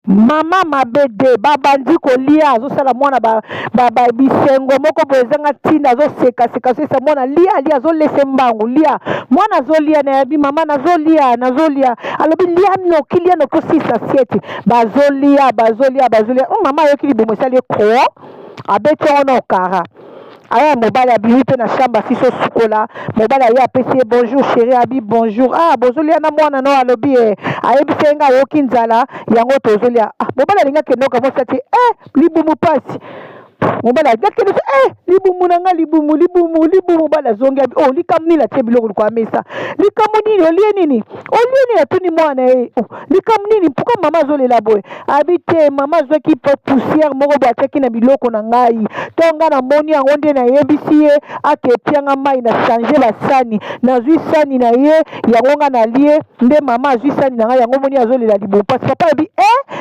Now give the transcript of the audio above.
Mama mabe de babandi kolia, azosala mwana ba bisengo moko boye ezanga ntina, azosekaseka, azoyesa mwana lia lia, azolese mbangu lia. Mwana azolia na yabi: "Mama, nazolia, nazolia." Alobi: "Lia noki, lia noki, osisa assiette." Bazolia, bazolia, bazolia. Mama ayoki libumu esali ye kro, abeti yango na okara. Aya, mobali abimi mpe na chambre, asisi osukola. Mobali aye, apesi ye: "Bonjour chéri." Abi: "Bonjour." "Ah, bozolia na mwana no?" Alobi ye, ayebisi ye: "Nga ayoki nzala, yango tozolia." Ah, mobali alingi akende oka mosi ati eh, libumu pasi. Mobali akende so eh, libumu na nga, libumu, libumu, libumu. Mobali azongi, abi: "Oh, likambo nini?" Atie biloko likolo ya mesa. "Likambo nini? Olie nini? Olie nini?" Atuni mwana ye: "Oh, likambo nini? Pourquoi mama azolela boye?" Abi: "Te, mama azwaki mpo poussière moko boye, atiaki na biloko na ngai to nga namoni yango nde nayebisi ye ake etianga mai na change basani. Nazwi sani na ye, yango nga nalie nde mama azwi sani na ngai, yango moni azolela libumu pasi." Papa alobi eh.